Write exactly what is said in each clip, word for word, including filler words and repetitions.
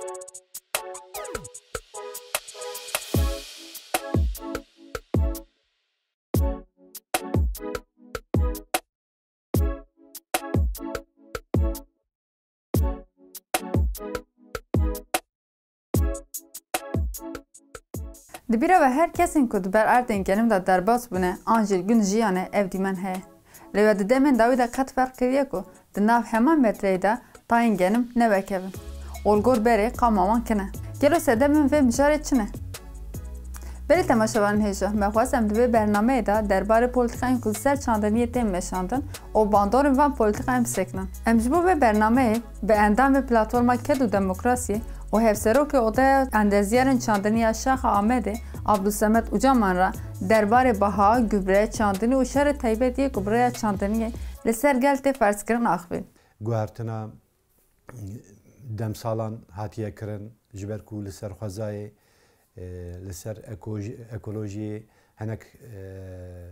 Di bîra ve her kesên ku di ber erdên genim de derbas bûne an jî li gund jiyane ev dîmen heye. Lê we di demên dawî de qet ferq kiriye ku di nav heman metreyê de tayên genim ne wek ev in û li gor berê qama wan kin e. Gelo sedemên vê mijarê çi ne? Belê temaşevanên hêja, me xwest em di vê bernameyê de derbarê polîtîkayên ku li ser çandiniyê tên meşandin û bandorên van polîtîkayan bisekinin. Em ji bo vê bernameyê bi endamê Platforma Ked û Demokrasiyê û hevserokê Odeya Endezyarên Çandinî ya Şaxa Amedê Abdulsemed Ucaman re derbarê biha, gubre, çandinî û şerê taybetiyê ku bi rêya çandiniyê li ser gel tê ferzkirin axivîn. Guhertina demsalan hatiye kirin, ji ber ku li ser xwezayê, e, li ser ekoloji-, ekolojiyê hinek, e,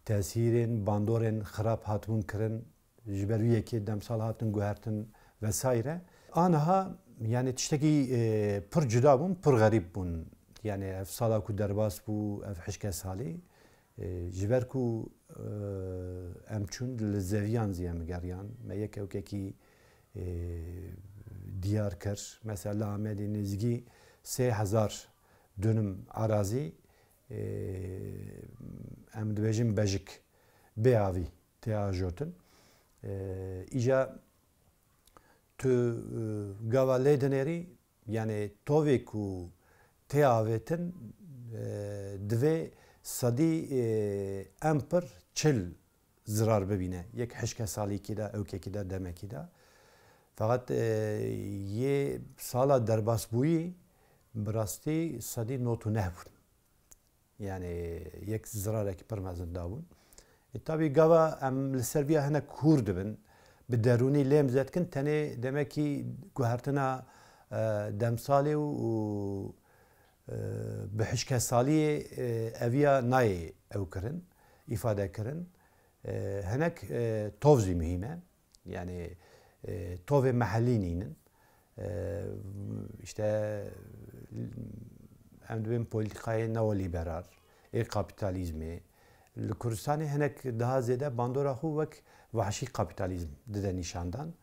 tesîrên, bandorên xirab hatibûn kirin, ji ber wî yekê demsal hatin guhertin vesaire. Aniha, yani tiştekî, e, pir cuda bûn, pir xerîb bûn. Yani ev sala ku derbas bû, ev hişke salî, e, ji ber ku, e, em çûn li zeviyan zî em geriyan. Me yek ewkekî, e, diyar kir. Mesela li Amedê nêzîkî sê hezar dönüm arazî, e, em dibêjin bejik, bê avî tê ajotin. E, îca tu, e, gava lê dinêrî, yani tovê ku tê avêtin, e, divê sedî, e, em pir çil zirar bibîne. Yek hişke salîkî de, ewkekî de, demekî de. Feqet, e, yê sala derbasbûyî bi rastî sedî nod û neh bûn. Yani yek zirarekî pir mezin dabûn. E, tabî gava em li ser viya hinek hûr dibin, bi derûnî lêm zedikin, tenê demekî guhertina, e, demsalê û, û, e, bi hişkesaliyê, e, eviya nayê ew kirin, îfade kirin. E, hinek, e, tov zî muhîm e. Yani, e, tovê mehellî nînin. E, işte, em dibên polîtîkayê neolîberal, ê kapîtalîzmê. Li Kurdistanê hinek daha zêde bandora xwe wek vahşî kapîtalîzm dide nîşandan.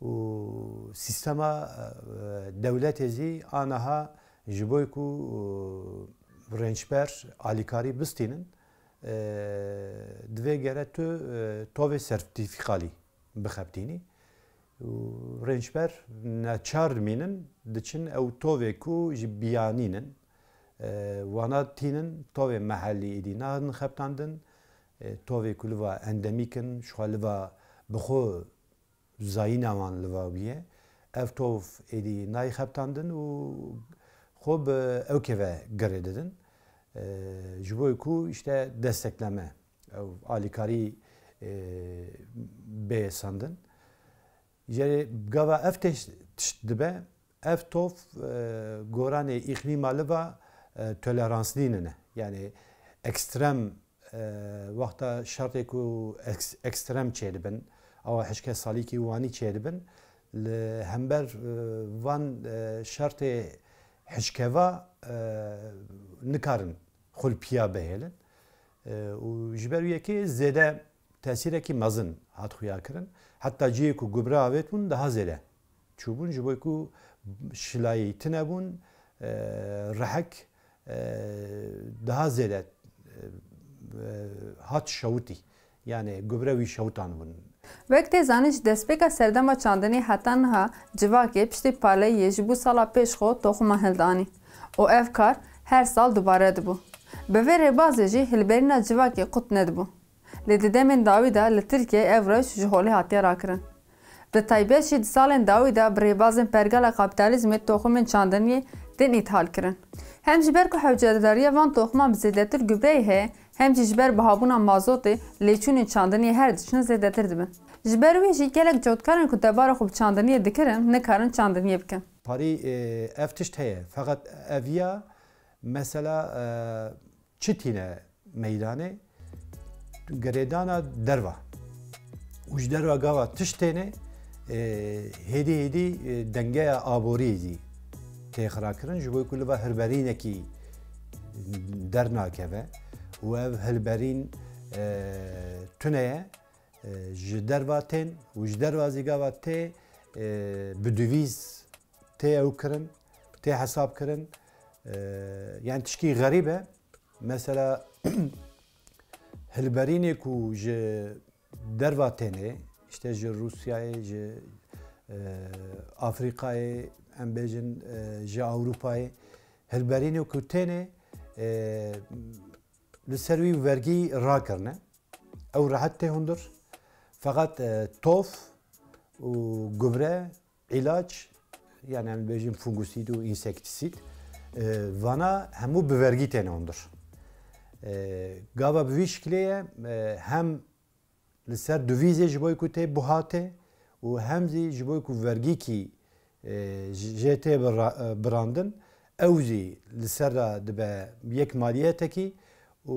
Û sîstema, e, dewletê zî aniha ji bo ku, e, rênçber alîkarî bistînin, e, divê gere tu, e, tovê sertîfîkalî bixebitînî. Û rênçber neçar dimînin, diçin ew tovê ku ji biyanîn in, e, wana tînin tovê mehellî êdî nahin xebitandin, e, tovê ku li va endemîk in, ji xwe li va bi xwe zayîna wan li va bûye. Ev tov êdî nayê xebitandin û xwe bi ewkê ve girê didin. E, ji bo ku işte destekleme, ew alîkarî, e, bê sandin. Jê gava ev tişt, tişt dibe, ev tov, e, goranê îqlîma li va, e, tolerans nînine. Yani ekstrem, e, wexta şertê ku eks-, ekstrem çêdibin, awa hişke salîkî wanî çêdibin, li hember, e, van, e, şertê hişkeva, e, nikarin xwe li piya bihêlin. E, û ji ber wî yekê zêde tesîrekî mezin hat xuya kirin. Heta cihê ku gubre avêt bûn daha zêde çûbûn, ji bo ku şilayî tune bûn, e, rehek, e, daha zêde, e, e, hat şewitî. Yani gubre wî şewtan bûn. Wek tê zanîn, ji destpêka serdema çandinê heta niha civakê piştî paleyiyê ji bo sala pêş xwe toxuma hildanî û ev kar her sal dubare dibû. Bi vê rêbazê jî hilberîna civakê qut nedibû. Lê di demên dawî de li Tirkiyeyê ev rewş ji holê hatiye rakirin. Bi taybet jî di salên dawî de bi rêbazên pergala kapîtalîzmê toxumên çandiniyê tên îthal kirin. Hem ji ber ku hewcedariya van toxuman bi zêdetir gubreyê heye, hem jî ji ber bihabûna mazotê lêçûnên çandiniyê her diçin zêdetir dibin. Ji ber wê jî gelek cotkarên ku debara xwe bi çandiniyê dikirin, nikarin çandiniyê bikin. Parî, e, ev tişt heye, feqet ev ya mesela, e, çi tîne meydanê? Girêdana derva. Û ji derva gava tişt têne, E, hêdî hêdî, e, dengeya aboriyê jî tê xirakirin, ji bo ku li va hilberînekî dernakeve û ev hilberîn, e, tune ye, e, ji derva tên û ji derva zî gava tê, e, bi duvîz tê ew kirin, tê hesab kirin. E, yani tişkî xerîb e. Mesela hilberînê ku ji derva têne, işte ji Rûsyayê, ji, e, Afrîkayê, em bêjin, e, ji Ewropayê, hilberînê ku têne, e, li ser wî vergî rakirine. Ew rehet tê hundir. Feqet, e, tof û gubre, îlaç, yani em bêjin fungusîd û însektîsîd, e, vana hemû bi vergî têne hundir. E, gava bi vî şiklê ye, e, hem li ser duvîzê ji bo ku tê buha tê û hem zî ji bo ku vergîkî, e, j-, jê tê bira-, e, birandin, ew zî li ser re dibe yek maliyetekî û,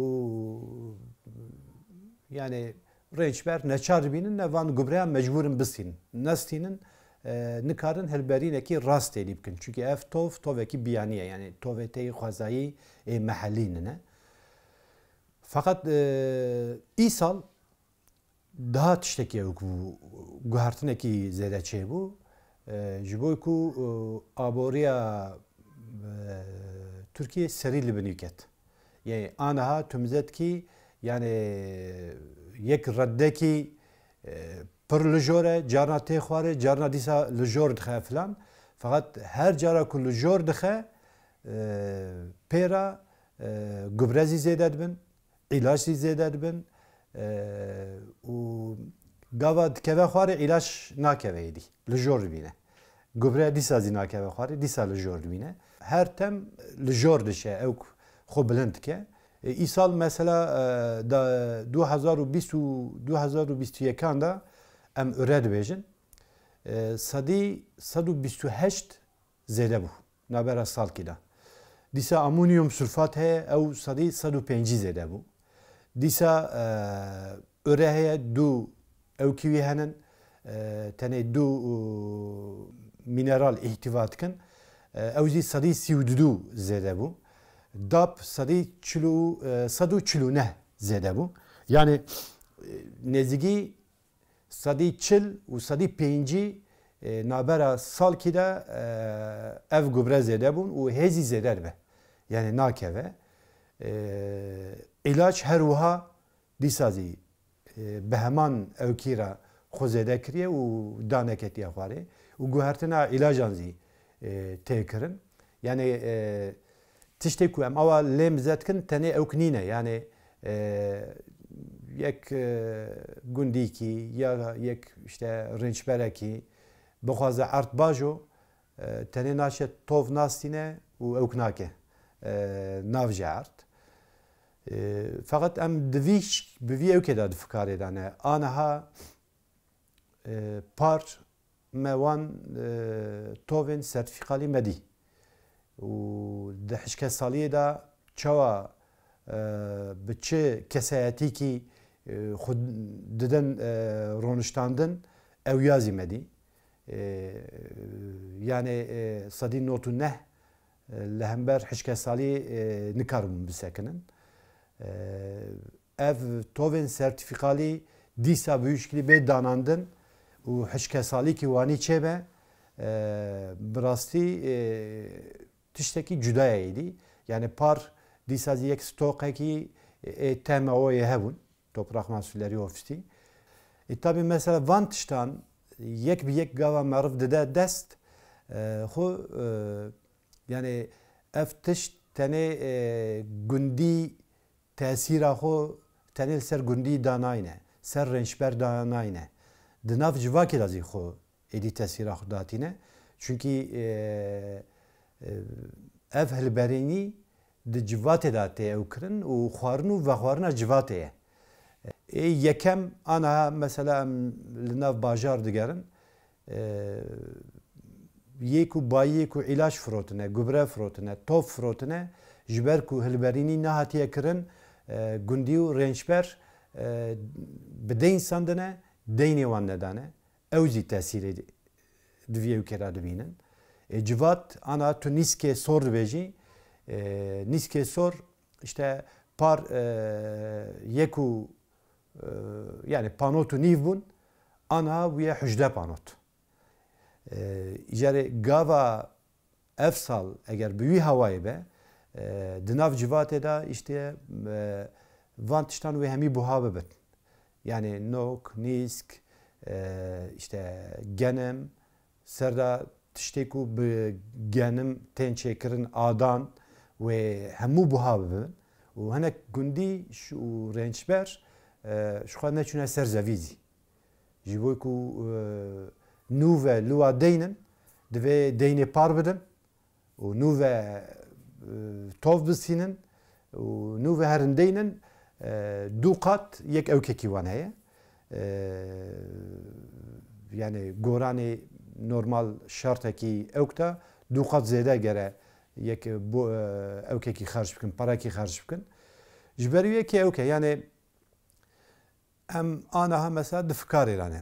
yani, rênçber neçar dibînin, ne van gubreyan mecbûr in bistînin. Nestînin, e, nikarin hilberînekî rast têlî bikin. Çunkî ev tov, tovekî biyanî ye. Yani tovê tê xwezayî ê mehellî nine. Feqet, e, îsal daha tiştekî ew ku guhertinekî zêde çêbû. E, ji bo ku, e, aboriya, e, Tirkiyê serî li binî ket. Yani aniha tu mize dikî, yani yek reddekî, e, pir li jor e, carna tê xwarê, carna dîsa li jor dixe filan. Feqet her cara ku li jor dixe, e, pê re, e, gubre zî zêde dibin, îlaç zî zêde dibin, e, û gava dikeve xwarê îlaç nakeve êdî. Li jor dibîne. Gubre dîsa zî nakeve xwarê, dîsa li jor dibîne. Her tem li jor dişe, ew xwe bilind dike. E, îsal mesela, e, da du hezar û bîst û du hezar û bîst û yekan de em ure dibêjin. E, sedî sed û bîst û heşt zêde bû. Nabera salkî de. Dîsa amonyum sulfat heye, ew sedî sed û pêncî zêde bû. Dîsa, e, ure heye, du ewkî wî henin, e, tenê du, e, mineral îhtiva dikin. E, ew zî sedî sî û du zêde bû. Dap sedî çil û, e, sed û çil û neh zêde bû. Yani, e, nêzîkî sedî çil û sedî pêncî, e, nabera salkî de, e, ev gubre zêde bûn û hê zî zêde dibe. Yani nakeve. E, îlaç her wiha dîsa zî, e, bi heman ewkî re xwe zêde kiriye û daneketiye xwarê. Û guhertina îlacan zî, e, tê kirin. Yani, e, tiştê ku em awa lê mize dikin tenê ewk nîne. Yani, e, yek, e, gundîkî ya yek işte rênçberekî bixwaze erd bajo, e, tenê naşe tov nastîne û ewk nake, e, nav ji erd. E, feqet em di vî ş-, bi vî ewkê de di fikarê de ne. Aniha, e, par me wan, e, tovên sertîfîkalî me dî. Û di hişkesaliyê de çawa, e, bi çi kesayetîkî, e, xwe didin, e, roniştandin, ew ya zî me dî. E, yani, e, sedî nod û neh, e, li hember hişkesaliyê, e, nikaribûn bisekinin. E, ev tovên sertîfîkalî dîsa bi wî şiklî bê danandin û hişkesalîkî wanî çêbe, e, bi rastî, e, tiştekî cuda ye êdî. Yani par dîsa zî yek stoqekî, e, T M O'yê hebûn. Toprak Mahsulleri Ofisi. E, tabi mesela van tiştan yek bi yek gava meriv dide dest, e, xwe, e, yani ev tişt tenê, e, gundî tesîra xwe tenê li ser gundî danayne, ser rênçber danayne. Di nav civakê de zî xwe êdî tesîra xwe datîne. Çunkî, e, e, ev hilberînî di civatê de tê ew kirin û xwarin û vexwarina civatê ye. Ê yekem aniha mesela em li nav bajar digerin, e, yê ku bayiyê ku îlaç firotine, gubre firotine, tof firotine, ji ber ku hilberînî nehatiye kirin, e, gundî û rênçber, e, bi deyn sandine, deynê wan nedane. ew zî tesîrê di vî ewkê re dibînin. E, civat ana tu nîskê sor dibêjî. E, nîskê sor işte par, e, yek û, e, yani panot û nîv bûn, ana bûye hujde panot. E, îcarê gava ev sal eger bi wî hawayê be, e, di nav civatê de işte, e, van tiştan wê hemî buha bibin. Yani nok, nîsk, e, işte genim, ser de tiştê ku bi genim tên çêkirin, adan, wê hemû buha bibin. Û hinek gundî ş-, û rênçber, e, ji xwe neçûne ser zevî zî. Ji bo ku, e, nû ve li wa deynin, divê deynê par bidin û nû ve, e, tov bistînin û nû ve herin deynin, e, du qat yek ewkekî wan heye. E, yani goranê normal şertekî ewk de du qat zêde gere yek bo, e, ewkekî xerc bikin, parekî xerc bikin. Ji ber wî yekê ewke, yani Em anaha mesela di fikarê re ne.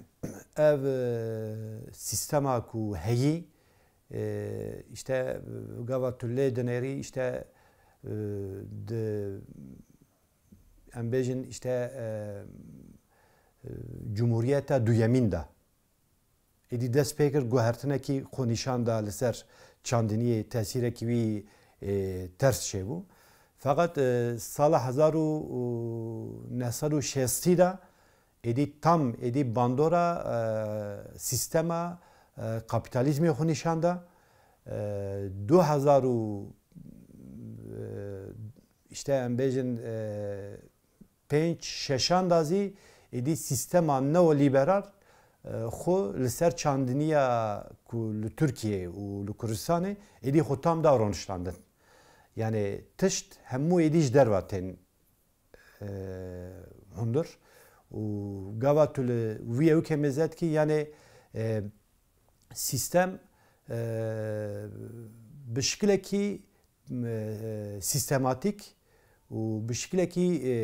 Ev, e, sîstema ku heyî, e, işte, e, gava tu lê dinêrî, işte, e, di, em bêjin, işte, e, e, Cumhuriyeta duyemîn de. Êdî dest pê kir guhertinekî xwe nîşan da li ser çandiniyê, tesîrekî wî, e, ters çêbû. Feqet, e, sala hezar û neh sed û şêstî de êdî tam êdî bandora, e, sîstema, e, kapîtalîzmê xwe nîşan da. E, du hezar û, e, işte em bêjin, e, pênc şeşan de zî êdî sîstema neolîberal, e, xwe li ser çandiniya ku li Tirkiyeyê û li Kurdistanê êdî xwe tam da roniştandin. Yani tişt hemû êdî ji derve tên, e, hundir. Û gava tu li wî ewkê mêze dikî, yani, e, sîstem, e, bi şikilekî, e, sîstematîk û bi şikilekî, e,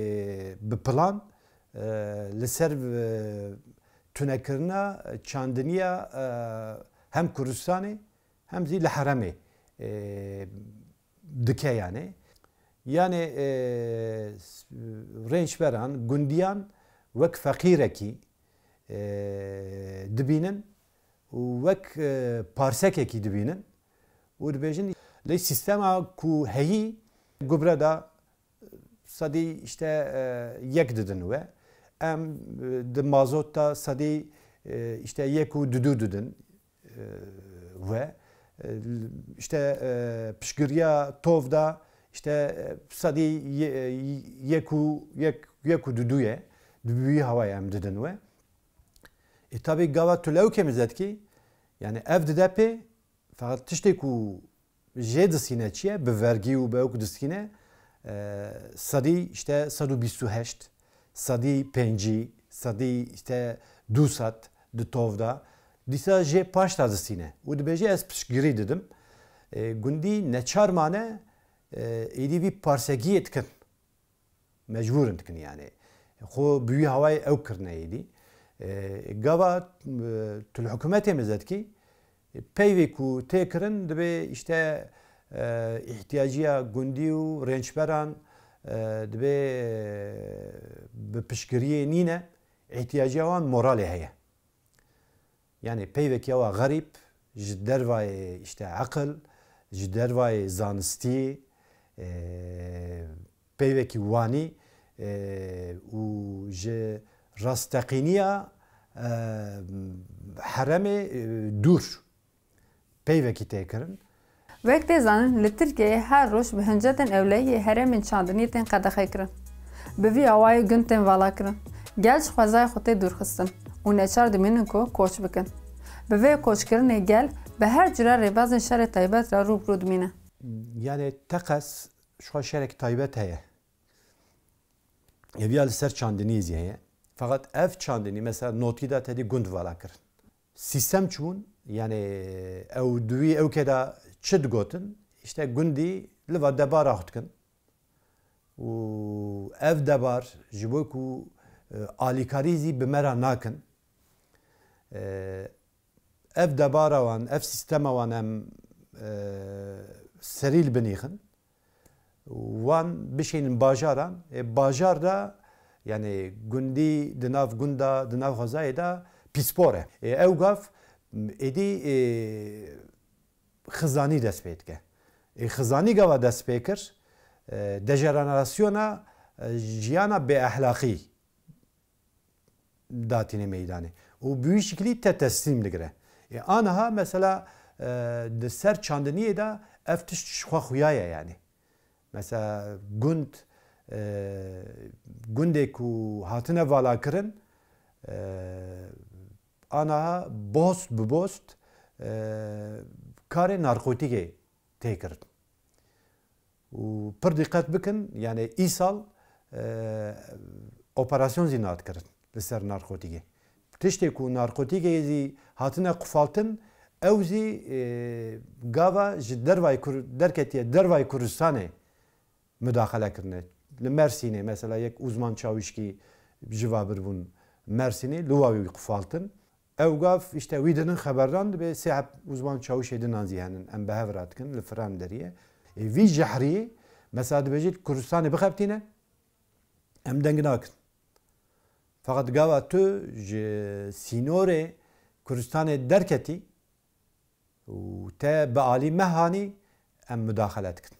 bi plan, e, li ser, e, tunekirina çandiniya, e, hem Kurdistanê hem zî li heremê, e, dike yani. Yani, e, s-, rênçberan, gundiyan wek feqîrekî, e, dibînin û wek, e, parsekekî dibînin û dibêjin, lê sîstema ku heyî gubre da sedî işte, e, yek didin we. Em, e, di mazot da sedî, e, işte yek û didu didin, e, we. E, işte, e, piştgiriya tov da işte, e, sedî ye-, e, yek û yek, yek û didu ye. Di wî hawayê em didin we. E, tabi gava tu lewkê mize dikî, yani ev dide pê, feqet tiştê ku jê distîne çi ye? Bi vergî û bi ew ku distîne, e, sedî işte sed û bîst û heşt, sedî pêncî, sedî işte du sed di tov de. Dîsa jê paş de distîne. Û dibêje ez piştgirî didim. E, gundî neçar mane, e, êdî vî parsekiyê dikin. Mecbûr in dikin yani. Xwe bi wî hawayê ew kirine êdî. E, gava, e, tu li hikûmetê mezedkî, e, peyvê ku tê kirin dibê işte, e, îhtiyaciya gundî û rênçberan, e, dibê, e, bi piştgiriyê nîne, îhtiyaciya wan moralê heye. Yani peyvekî ew a xerîb, ji dervayê işte eqil, ji dervayê zanistî, e, peyvekî wanî, e, û ji rasteqîniya, e, heremê, e, dûr peyvekî tê kirin. Wek tê zanin, li Tirkiyeyê her roj bi hincetên ewlehiyê herêmên çandiniyê tên qedexekirin. Bi vî awayî gund tên valakirin. Gel ji xwezayê xwe tê dûrxistin û neçar dimînin ku koç bikin. Bi vê koçkirinê gel bi her cure rêbazên şerê taybet re rû bi rû dimîne. Yani teqez ji xwe şerek taybet heye. Ev ya li ser çandiniyê zî heye. Feqet ev çandinî, mesela notî de tedî gund vala kirin. Sîstem çûn, yani ew di wî ewkê de çi digotin, işte gundî li va debara xwe dikin. Û ev debar ji bo ku, e, alîkarî zî bi me re nakin. Ev debara wan, ev sîstema wan em serî li binîxin. Wan bişînin bajaran. Ê bajar de, yani gundî di nav gunda, di nav xwezayê de pîspor e. Ê ew gav êdî xizanî dest pê dike. Ê xizanî gava dest pê kir, dejenerasyona jiyana bêehlaqî datîne meydanê. Û bi wî şiklî te teslîm digire. Ê aniha mesela di ser çandiniyê de ev tişt ji xwe xuya ye yani. Mesela gund, gundê ku hatine valakirin, aniha bost bi bost karê narkotîkê tê kirin. Û pir dîqet bikin, yani îsal operasyon zî nat kirin li ser narkotîkê. Tiştê ku narkotîkê zî hatine qufaltin, ew zî gava ji dervayê Kur-, derketiye dervayê Kurdistanê mudaxele kirine. Li Mersînê mesela yek uzman çawîşkî ji va bir bûn Mersînê, li wa wî qufaltin. Ew gav işte wî dinin xeberdan dibe sê heb uzman çawîşê dinan zî henin. Em bi hev re dikin li filan deriyê. Ê vî jehrî mesela dibêjî Kurdistanê bixebitîne, em deng nakin. Feqet gava tu ji sînorê Kurdistanê derketî, û te bi alî me hanî, em mudaxele dikin.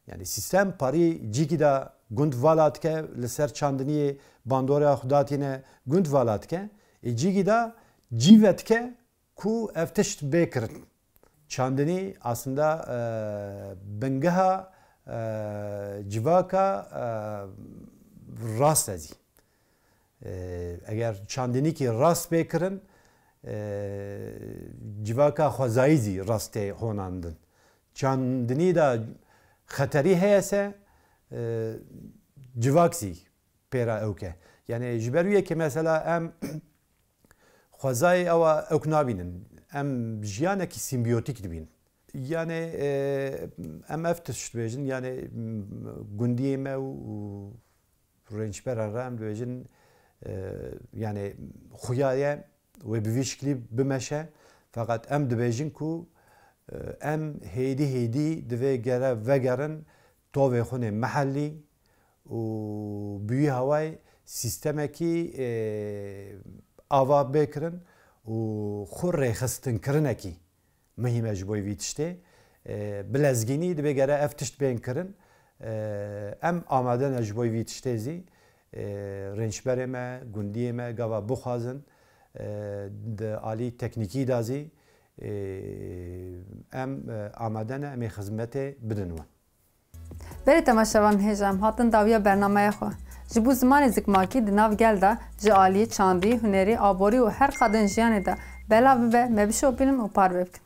Yani sîstem parî cîkî de gund vala dike, li ser çandiniyê bandora xwe datîne gund vala dike, ê cîkî de cî vedike ku ev tişt bê kirin. Çandinî aslında e, bingeha e, civaka e, rast e zî. Eger çandinîkî rast bê kirin, civaka xwezayî zî rast tê honandin. Çandinî de xeterî heye se, civak zî pêra ewk e. Yani ji ber wî yekê mesela em xwezayê ewa ewk nabînin. Em jiyanekî sîmbiyotîk dibînin. Yani em ev tişt dibêjin, yani gundiyê me û rênçberan re em dibêjin, e, yani xuya ye wê bi vî şiklî bimeşe. Feqet em dibêjin ku, e, em hêdî hêdî divê gere vegerin tovê xwe nê mehellî û bi wî hawayê sîstemekî, e, ava bê kirin û xwe rêxistinkirinekî muhîm e ji bo vî tiştê. E, bi lezgînî dibe gere ev tişt bên kirin. E, em amade ne ji bo vî tiştê zî. E, rênçberê me, gundiyê me gava bixwazin, e, di alî teknîkî de zî, e, em, e, amade ne, em ê xizmetê bidin wan. Berê temaşevan hêja em hatin dawiya bernameya xwe. Ji bo zimanê zikmakî di nav gel de ji aliyê çandî, hunerî, aborî û her qadên jiyanê de belav bibe, me bişopînin û parve bikin.